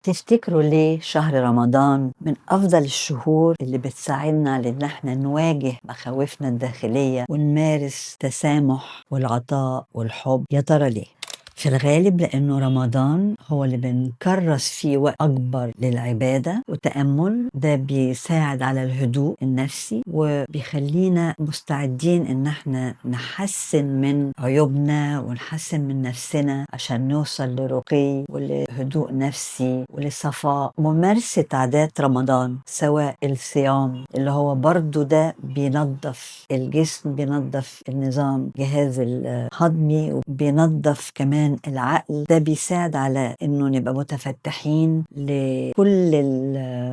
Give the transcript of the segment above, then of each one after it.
تفتكروا ليه شهر رمضان من أفضل الشهور اللي بتساعدنا على إن احنا نواجه مخاوفنا الداخلية ونمارس تسامح والعطاء والحب؟ يا ترى ليه؟ في الغالب لأنه رمضان هو اللي بنكرس فيه وقت أكبر للعبادة وتأمل، ده بيساعد على الهدوء النفسي وبيخلينا مستعدين إن احنا نحسن من عيوبنا ونحسن من نفسنا عشان نوصل لرقي ولهدوء نفسي ولصفاء. ممارسة عادات رمضان سواء الصيام اللي هو برضو ده بينظف الجسم، بينظف النظام جهاز الهضمي، وبينظف كمان العقل، ده بيساعد على انه نبقى متفتحين لكل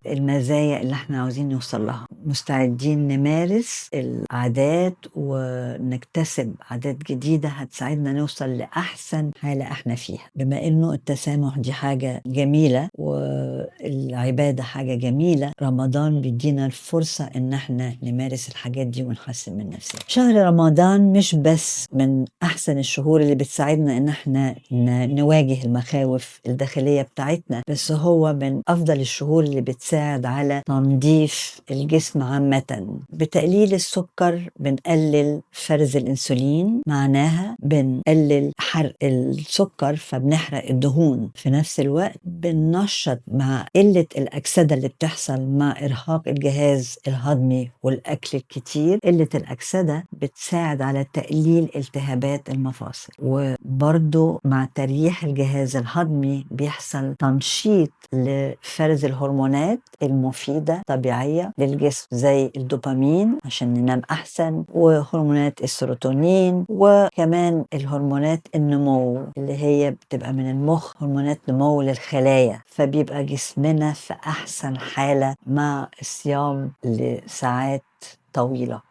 المزايا اللي احنا عاوزين نوصل لها، مستعدين نمارس العادات ونكتسب عادات جديدة هتساعدنا نوصل لأحسن حالة احنا فيها. بما انه التسامح دي حاجة جميلة والعبادة حاجة جميلة، رمضان بيدينا الفرصة ان احنا نمارس الحاجات دي ونحسن من نفسنا. شهر رمضان مش بس من احسن الشهور اللي بتساعدنا ان احنا نواجه المخاوف الداخلية بتاعتنا، بس هو من أفضل الشهور اللي بتساعد على تنظيف الجسم عامة. بتقليل السكر بنقلل فرز الأنسولين، معناها بنقلل حرق السكر فبنحرق الدهون. في نفس الوقت بننشط مع قلة الأكسدة اللي بتحصل مع إرهاق الجهاز الهضمي والأكل الكتير. قلة الأكسدة بتساعد على تقليل التهابات المفاصل، وبرضو مع تريح الجهاز الهضمي بيحصل تنشيط لفرز الهرمونات المفيدة طبيعية للجسم زي الدوبامين عشان ننام أحسن، وهرمونات السيروتونين، وكمان الهرمونات النمو اللي هي بتبقى من المخ، هرمونات نمو للخلايا. فبيبقى جسمنا في أحسن حالة مع الصيام لساعات طويلة.